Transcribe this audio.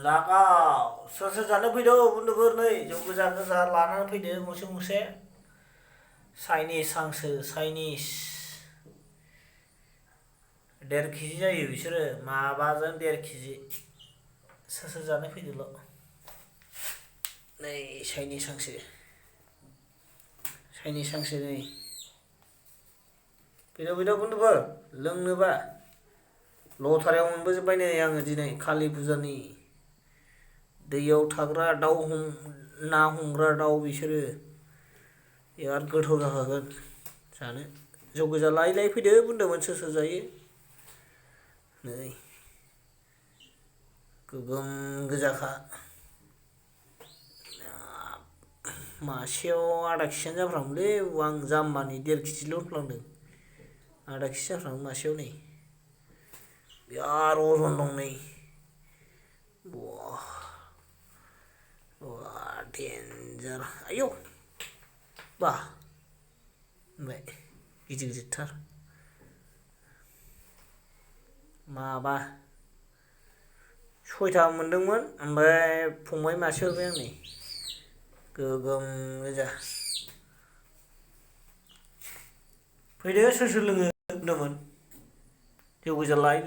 लागाव सोर सोर जानो फैदो बुन्दुफोर नै जौ गोजा गोजा लानानै फैदो गंसे गंसे चाइनिस हांसो चाइनिस 1.5 केजि जायो बिसोरो माबाजों 1.5 केजि सोर सोर जानो फैदोल' नै चाइनिस हांसो नै फैदो बुन्दुफोर लोंनोबा लटारियाव मोनबोजोब्बाय नै आङो दिनै कालि फुजानि दैयाव थाग्रा दाउ ना हमग्रा दाउ बिसोरो बिराद गोथाव जाखागोन जानो जौ गोजा लायै फैदो बुंदोंमोन सोर सोर जायो नै गोगोम गोजाखा मासेयाव आधा केजियानो जाफ्रामोलै आं जाम्बानि 1.5 केजिल' होफ्लांदों आधा केजि जाफ्रामो मासेयाव नै बिराद अजन दं नै डेन्जार आयौ बा होनबाय गिदिरथार माबा 6था मोनदोंमोन ओमफ्राय फंबाय मासे हरबाय आं नै गोगोम गोजा फैदो सोर सोर लोङो होनदोंमोन जौ गोजा लायै